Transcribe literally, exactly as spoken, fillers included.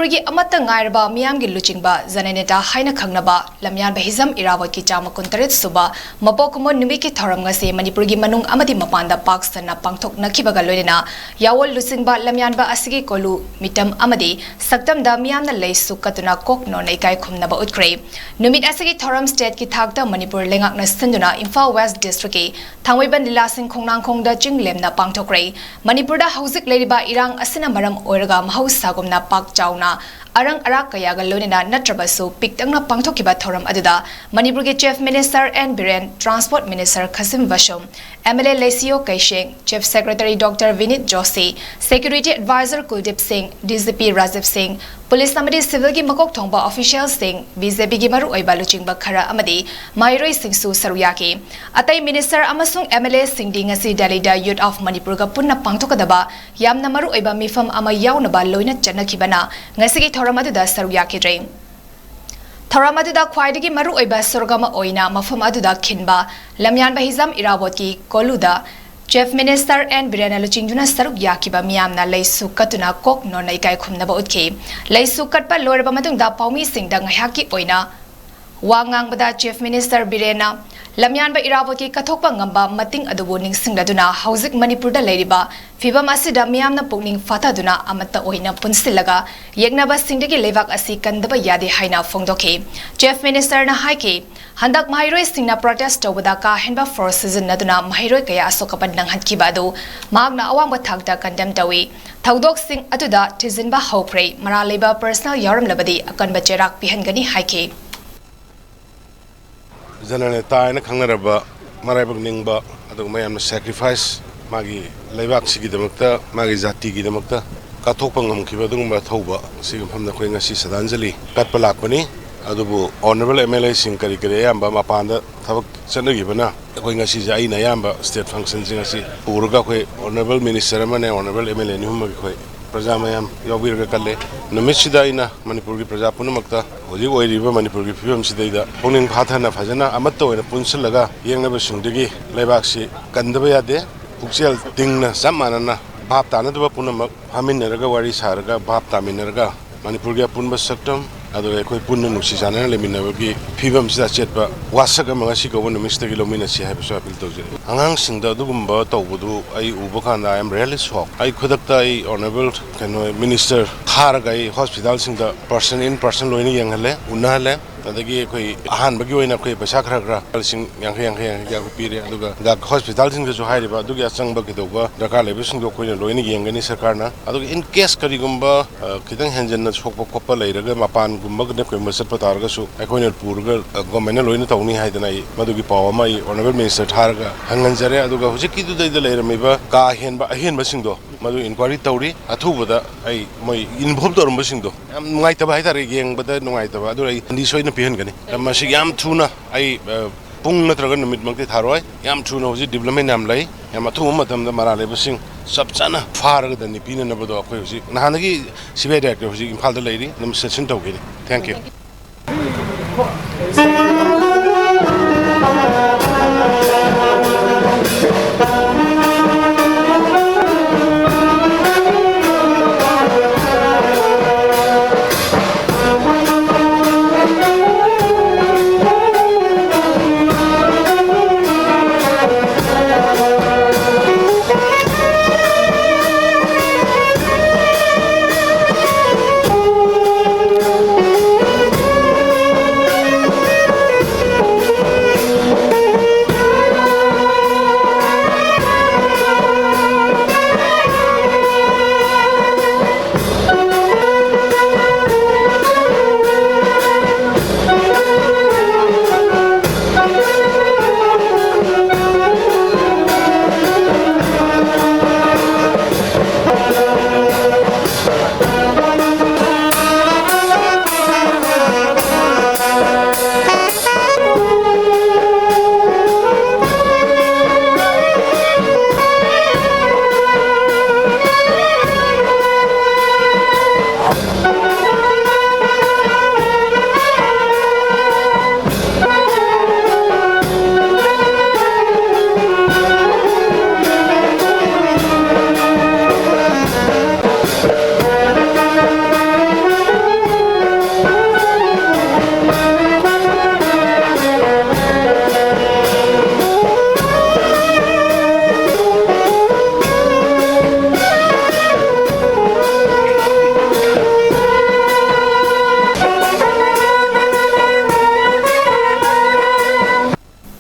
ꯃꯅꯤꯄꯨꯔꯒꯤ ꯑꯃꯠꯇ ꯉꯥꯏꯔꯕ ꯃꯤꯌꯥꯝꯒꯤ ꯂꯨꯆꯤꯡꯕ ꯖꯅꯅꯦꯇꯥ ꯍꯥꯏꯅ ꯈꯪꯅꯕ ꯂꯝꯌꯥꯟꯕ ꯍꯤꯖꯝ ꯏꯔꯥꯕꯣꯠꯀꯤ ꯆꯥꯝꯃ ꯀꯨꯟꯇꯔꯦꯠ ꯁꯨꯕ ꯃꯄꯣꯛ ꯀꯨꯝꯑꯣꯟ ꯅꯨꯃꯤꯠꯀꯤ ꯊꯧꯔꯝ ꯉꯁꯤ ꯃꯅꯤꯄꯨꯔꯒꯤ ꯃꯅꯨꯡ ꯑꯃꯗꯤ ꯃꯄꯥꯟꯗ ꯄꯥꯛ ꯁꯟꯅ ꯄꯥꯡꯊꯣꯛꯅꯈꯤꯕꯒ ꯂꯣꯏꯅꯅ ꯌꯥꯑꯣꯜ ꯂꯨꯆꯤꯡꯕ ꯂꯝꯌꯥꯟꯕ ꯑꯁꯤꯒꯤ ꯀꯣꯂꯨ ꯃꯤꯇꯝ ꯑꯃꯗꯤ ꯁꯛꯇꯝꯗ ꯃꯤꯌꯥꯝꯅ ꯂꯩꯁꯨ ꯀꯠꯇꯨꯅ ꯀꯣꯛ ꯅꯣꯟꯅ ꯏꯀꯥꯏ ꯈꯨꯝꯅꯕ ꯎꯠꯈ꯭ꯔꯦ꯫ ꯅꯨꯃꯤꯠ ꯑꯁꯤꯒꯤ ꯊꯧꯔꯝ ꯁ꯭ꯇꯦꯠꯀꯤ ꯊꯥꯛꯇ ꯃꯅꯤꯄꯨꯔ ꯂꯩꯉꯥꯛꯅ ꯁꯤꯟꯗꯨꯅ ꯏꯝꯐꯥꯜ ꯋꯦꯁ ꯗꯤꯁꯇ꯭ꯔꯤꯛꯀꯤ ꯊꯥꯡꯃꯩꯕꯟ ꯂꯤꯂꯥꯁꯤꯡ ꯈꯣꯡꯅꯥꯡꯈꯣꯡꯗ ꯆꯤꯡ ꯂꯦꯝꯅ ꯄꯥꯡꯊꯣꯛꯈ꯭ꯔꯦ꯫ ꯃꯅꯤꯄꯨꯔꯗ ꯍꯧꯖꯤꯛ ꯂꯩꯔꯤꯕ ꯏꯔꯥꯡ ꯑꯁꯤꯅ ꯃꯔꯝ ꯑꯣꯏꯔꯒ ꯃꯍꯧꯁꯥꯒꯨꯝꯅ ꯄꯥꯛ ꯆꯥꯎꯅ ꯑꯔꯪ ꯑꯔꯥꯛ ꯀꯌꯥꯒ ꯂꯣꯏꯅꯅ ꯅꯠꯇ꯭ꯔꯕꯁꯨ ꯄꯤꯛꯇꯛꯅ ꯄꯥꯡꯊꯣꯛꯈꯤꯕ ꯊꯧꯔꯝ ꯑꯗꯨꯗ ꯃꯅꯤꯄꯨꯔꯒꯤ Chief Minister N Biren, Transport Minister ꯈꯥꯁꯤꯝ ꯕꯁꯨꯝ, MLA ꯂꯩꯁꯤꯌꯣ ꯀꯩꯁꯦꯡ, Chief Secretary Doctor ꯕꯤꯅꯤꯠ Joshi, Security Advisor ꯀꯨꯜꯗꯤꯞ ꯁꯤꯡ, DGP ꯔꯥꯖꯤꯕ ꯁꯤꯡ, ꯄꯨꯂꯤꯁ ꯑꯃꯗꯤ ꯁꯤꯚꯤꯜꯒꯤ ꯃꯀꯣꯛ ꯊꯣꯡꯕ ꯑꯣꯐꯤꯁꯤꯌꯦꯜꯁꯤꯡ, BJPꯒꯤ ꯃꯔꯨꯑꯣꯏꯕ ꯂꯨꯆꯤꯡꯕ ꯈꯔ ꯑꯃꯗꯤ ꯃꯍꯩꯔꯣꯏꯁꯤꯡꯁꯨ ꯁꯔꯨꯛ ꯌꯥꯈꯤ꯫ ꯑꯇꯩ minister ꯑꯃꯁꯨꯡ MLAꯁꯤꯡꯗꯤ ꯉꯁꯤ ꯗꯦꯜꯂꯤꯗ Youth of ꯃꯅꯤꯄꯨꯔꯒ ꯄꯨꯟꯅ ꯄꯥꯡꯊꯣꯛꯀꯗꯕ ꯌꯥꯝꯅ ꯃꯔꯨꯑꯣꯏꯕ ꯃꯤꯐꯝ ꯑꯃ ꯌꯥꯎꯅꯕ ꯂꯣꯏꯅ ꯆꯠꯅꯈꯤꯕꯅ ꯉꯁꯤꯒꯤ ꯊꯧꯔꯝ ꯑꯗꯨꯗ ꯁꯔꯨꯛ ꯌꯥꯈꯤꯗ꯭ꯔꯦ꯫ ꯊꯧꯔꯝ ꯑꯗꯨꯗ ꯈ꯭ꯋꯥꯏꯗꯒꯤ ꯃꯔꯨꯑꯣꯏꯕ ꯁꯔꯨꯛ ꯑꯃ ꯑꯣꯏꯅ ꯃꯐꯝ ꯑꯗꯨꯗ ꯈꯤꯟꯕ ꯂꯝꯌꯥꯟꯕ ꯍꯤꯖꯥꯝ ꯏꯔꯥꯕꯣꯠꯀꯤ ꯀꯣꯂꯨꯗ Chief Minister N ꯕꯤꯔꯦꯟꯅ ꯂꯨꯆꯤꯡꯗꯨꯅ ꯁꯔꯨꯛ ꯌꯥꯈꯤꯕ ꯃꯤꯌꯥꯝꯅ ꯂꯩꯁꯨ ꯀꯠꯇꯨꯅ ꯀꯣꯛ ꯅꯣꯟꯅ ꯏꯀꯥꯏ ꯈꯨꯝꯅꯕ ꯎꯠꯈꯤ꯫ ꯂꯩꯁꯨ ꯀꯠꯄ ꯂꯣꯏꯔꯕ ꯃꯇꯨꯡꯗ ꯄꯥꯎꯃꯤꯁꯤꯡꯗ ꯉꯥꯏꯍꯥꯛꯀꯤ ꯑꯣꯏꯅ ꯋꯥ ꯉꯥꯡꯕꯗ Chief Minister ꯕꯤꯔꯦꯟꯅ ꯂꯝꯌꯥꯟꯕ ꯏꯔꯥꯕꯣꯠꯀꯤ ꯀꯠꯊꯣꯛꯄ ꯉꯝꯕ ꯃꯇꯤꯡ ꯑꯗꯨꯕꯨ ꯅꯤꯡꯁꯤꯡꯂꯗꯨꯅ ꯍꯧꯖꯤꯛ ꯃꯅꯤꯄꯨꯔꯗ ꯂꯩꯔꯤꯕ ꯐꯤꯚꯝ ꯑꯁꯤꯗ ꯃꯤꯌꯥꯝꯅ ꯄꯨꯛꯅꯤꯡ ꯐꯥꯊꯗꯨꯅ ꯑꯃꯠꯇ ꯑꯣꯏꯅ ꯄꯨꯟꯁꯤꯜꯂꯒ ꯌꯦꯛꯅꯕꯁꯤꯡꯗꯒꯤ ꯂꯩꯕꯥꯛ ꯑꯁꯤ ꯀꯟꯗꯕ ꯌꯥꯗꯦ ꯍꯥꯏꯅ ꯐꯣꯡꯗꯣꯛꯈꯤ꯫ Chief Ministerꯅ ꯍꯥꯏꯈꯤ, ꯍꯟꯗꯛ ꯃꯍꯩꯔꯣꯏꯁꯤꯡꯅ protest ꯇꯧꯕꯗ ꯀꯥ ꯍꯦꯟꯕ force ꯁꯤꯖꯤꯟꯅꯗꯨꯅ ꯃꯍꯩꯔꯣꯏ ꯀꯌꯥ ꯑꯁꯣꯛ ꯑꯄꯟ ꯅꯪꯍꯟꯈꯤꯕ ꯑꯗꯨ ꯃꯍꯥꯛꯅ ꯑꯋꯥꯡꯕ ꯊꯥꯛꯇ condemn ꯇꯧꯏ꯫ ꯊꯧꯗꯣꯛꯁꯤꯡ ꯑꯗꯨꯗ ꯊꯤꯖꯤꯟꯕ ꯍꯧꯈ꯭ꯔꯦ꯫ ꯃꯔꯥꯜ ꯂꯩꯕ personnel ꯌꯥꯎꯔꯝꯂꯕꯗꯤ ꯑꯀꯟꯕ ꯆꯩꯔꯥꯛ ꯄꯤꯍꯟꯒꯅꯤ ꯍꯥꯏꯈꯤ꯫ ꯖꯅꯅꯦꯇꯥ ꯍꯥꯏꯅ ꯈꯪꯅꯔꯕ ꯃꯔꯥꯏꯕꯛ ꯅꯤꯡꯕ, ꯑꯗꯨꯒ ꯃꯌꯥꯝꯅ sacrifice, ꯃꯥꯒꯤ ꯂꯩꯕꯥꯛꯁꯤꯒꯤꯗꯃꯛꯇ, ꯃꯥꯒꯤ ꯖꯥꯇꯤꯒꯤꯗꯃꯛꯇ ꯀꯠꯊꯣꯛꯄ ꯉꯝꯈꯤꯕ ꯑꯗꯨꯒꯨꯝꯕ ꯑꯊꯧꯕ ꯑꯁꯤꯒꯤ ꯃꯐꯝꯗ ꯑꯩꯈꯣꯏ ꯉꯁꯤ ꯁ꯭ꯔꯗꯥꯟꯖꯂꯤ ꯀꯠꯄ ꯂꯥꯛꯄꯅꯤ꯫ ꯑꯗꯨꯕꯨ honourable MLAꯁꯤꯡ ꯀꯔꯤ ꯀꯔꯤ ꯑꯌꯥꯝꯕ ꯃꯄꯥꯟꯗ ꯊꯕꯛ ꯆꯠꯅꯈꯤꯕꯅ ꯑꯩꯈꯣꯏ ꯉꯁꯤꯁꯦ ꯑꯩꯅ ꯑꯌꯥꯝꯕ state functionꯁꯤꯡ ꯑꯁꯤ ꯄꯨꯔꯒ ꯑꯩꯈꯣꯏ honourable minister ꯑꯃꯅꯦ, honourable MLA ꯑꯅꯤ ꯑꯍꯨꯝ ꯑꯃꯒꯤ ꯑꯩꯈꯣꯏ ꯄ꯭ꯔꯖꯥ ꯃꯌꯥꯝ ꯌꯥꯎꯕꯤꯔꯒ ꯀꯜꯂꯦ꯫ ꯅꯨꯃꯤꯠꯁꯤꯗ ꯑꯩꯅ ꯃꯅꯤꯄꯨꯔꯒꯤ ꯄ꯭ꯔꯖꯥ ꯄꯨꯝꯅꯃꯛꯇ ꯍꯧꯖꯤꯛ ꯑꯣꯏꯔꯤꯕ ꯃꯅꯤꯄꯨꯔꯒꯤ ꯐꯤꯕꯝꯁꯤꯗꯩꯗ ꯄꯨꯛꯅꯤꯡ ꯐꯥꯊꯅ ꯐꯖꯅ ꯑꯃꯠꯇ ꯑꯣꯏꯅ ꯄꯨꯟꯁꯤꯜꯂꯒ ꯌꯦꯛꯅꯕꯁꯤꯡꯗꯒꯤ ꯂꯩꯕꯥꯛꯁꯤ ꯀꯟꯗꯕ ꯌꯥꯗꯦ꯫ ꯄꯨꯛꯆꯦꯜ ꯇꯤꯡꯅ ꯆꯞ ꯃꯥꯟꯅꯅ ꯚꯥꯞ ꯇꯥꯅꯗꯕ ꯄꯨꯝꯅꯃꯛ ꯐꯝꯃꯤꯟꯅꯔꯒ, ꯋꯥꯔꯤ ꯁꯥꯔꯒ, ꯚꯥꯞ ꯇꯥꯃꯤꯟꯅꯔꯒ ꯃꯅꯤꯄꯨꯔꯒꯤ ꯑꯄꯨꯟꯕ ꯁꯛꯇꯝ, ꯑꯗꯨꯒ ꯑꯩꯈꯣꯏ ꯄꯨꯟꯅ ꯅꯨꯡꯁꯤ ꯆꯥꯟꯅꯅ ꯂꯩꯃꯤꯟꯅꯕꯒꯤ ꯐꯤꯕꯝꯁꯤꯗ ꯑꯆꯦꯠꯄ ꯋꯥꯁꯛ ꯑꯃ ꯉꯁꯤ ꯀꯧꯕ ꯅꯨꯃꯤꯠꯁꯤꯗꯒꯤ ꯂꯧꯃꯤꯟꯅꯁꯤ ꯍꯥꯏꯕꯁꯨ ꯑꯥꯄꯤꯜ ꯇꯧꯖꯔꯤ꯫ ꯑꯉꯥꯡꯁꯤꯡꯗ ꯑꯗꯨꯒꯨꯝꯕ ꯇꯧꯕꯗꯨ ꯑꯩ ꯎꯕ ꯀꯥꯟꯗ I am really shocked꯫ ꯑꯩ ꯈꯨꯗꯛꯇ ꯑꯩ ꯑꯣꯅꯔꯦꯕꯜ ꯀꯩꯅꯣ ꯃꯤꯅꯤꯁꯇꯔ ꯊꯥꯔꯒ ꯑꯩ ꯍꯣꯁꯄꯤꯇꯥꯜꯁꯤꯡꯗ ꯄꯔꯁꯟ ꯏꯟ ꯄꯔꯁꯟ ꯂꯣꯏꯅ ꯌꯦꯡꯍꯜꯂꯦ, ꯎꯅꯍꯜꯂꯦ꯫ ꯑꯗꯒꯤ ꯑꯩꯈꯣꯏ ꯑꯍꯥꯟꯕꯒꯤ ꯑꯣꯏꯅ ꯑꯩꯈꯣꯏ ꯄꯩꯁꯥ ꯈꯔ ꯈꯔ ꯂꯤꯁꯤꯡ ꯌꯥꯡꯈꯩ, ꯌꯥꯡꯈꯩ, ꯌꯥꯡꯈꯩ, ꯌꯥꯡꯈꯩ ꯄꯤꯔꯦ꯫ ꯑꯗꯨꯒ ꯍꯣꯁꯄꯤꯇꯥꯜꯁꯤꯡꯗꯁꯨ ꯍꯥꯏꯔꯤꯕ ꯑꯗꯨꯒꯤ ꯑꯆꯪꯕ ꯀꯩꯗꯧꯕ ꯗꯔꯀꯥꯔ ꯂꯩꯕꯁꯤꯡꯗꯣ ꯑꯩꯈꯣꯏꯅ ꯂꯣꯏꯅ ꯌꯦꯡꯒꯅꯤ ꯁꯔꯀꯥꯔꯅ꯫ ꯑꯗꯨꯒ in case ꯀꯔꯤꯒꯨꯝꯕ, ꯑ, ꯈꯤꯇꯪ ꯍꯦꯟꯖꯟꯅ ꯁꯣꯛꯄ ꯈꯣꯠꯄ ꯂꯩꯔꯒ ꯃꯄꯥꯟꯒꯨꯝꯕ ꯀꯩꯒꯨꯝꯕ ꯆꯠꯄ ꯇꯥꯔꯒꯁꯨ ꯑꯩꯈꯣꯏꯅ ꯄꯨꯔꯒ, ꯑ, ꯒꯣꯔꯃꯦꯟꯅ ꯂꯣꯏꯅ ꯇꯧꯅꯤ ꯍꯥꯏꯗꯅ ꯑꯩ ꯃꯗꯨꯒꯤ ꯄꯥꯎ ꯑꯃ ꯑꯩ ꯑꯣꯅꯔꯦꯕꯜ ꯃꯤꯅꯤꯁꯇꯔ ꯊꯥꯔꯒ ꯍꯪꯍꯟꯖꯔꯦ꯫ ꯑꯗꯨꯒ ꯍꯧꯖꯤꯛꯀꯤꯗꯨꯗꯩꯗ ꯂꯩꯔꯝꯃꯤꯕ ꯀꯥ ꯍꯦꯟꯕ ꯑꯍꯦꯟꯕꯁꯤꯡꯗꯣ ꯃꯗꯨ ꯏꯟꯀ꯭ꯋꯥꯏꯔꯤ ꯇꯧꯔꯤ꯫ ꯑꯊꯨꯕꯗ ꯑꯩ ꯃꯣꯏ ꯏꯟꯚꯣꯜꯕ ꯇꯧꯔꯝꯕꯁꯤꯡꯗꯣ ꯌꯥꯝ ꯅꯨꯡꯉꯥꯏꯇꯕ ꯍꯥꯏꯇꯥꯔꯦ, ꯌꯦꯡꯕꯗ ꯅꯨꯡꯉꯥꯏꯇꯕ꯫ ꯑꯗꯨꯅ ꯑꯩ ꯐꯟꯗꯤ ꯁꯣꯏꯗꯅ ꯄꯤꯍꯟꯒꯅꯤ꯫ ꯃꯁꯤ ꯌꯥꯝ ꯊꯨꯅ ꯑꯩ, ꯑ, ꯄꯨꯡ ꯅꯠꯇ꯭ꯔꯒ ꯅꯨꯃꯤꯠꯃꯛꯇꯤ ꯊꯥꯔꯣꯏ꯫ ꯌꯥꯝ ꯊꯨꯅ ꯍꯧꯖꯤꯛ ꯗꯤꯕ꯭ꯂꯞꯃꯦꯟ ꯌꯥꯝ ꯂꯩ꯫ ꯌꯥꯝ ꯑꯊꯨꯕ ꯃꯇꯝꯗ ꯃꯔꯥꯜ ꯂꯩꯕꯁꯤꯡ ꯆꯞ ꯆꯥꯅ ꯐꯥꯔꯒ ꯗꯟꯗꯤ ꯄꯤꯅꯅꯕꯗꯣ ꯑꯩꯈꯣꯏ ꯍꯧꯖꯤꯛ ꯅꯍꯥꯟꯗꯒꯤ ꯁꯤ ꯕꯤ ꯑꯥꯏ ꯗꯥꯏꯔꯦꯛꯇꯔ ꯍꯧꯖꯤꯛ ꯏꯝꯐꯥꯜꯗ ꯂꯩꯔꯤ, ꯑꯗꯨꯝ ꯁꯦꯁꯟ ꯇꯧꯈꯤꯅꯤ꯫ Thank you꯫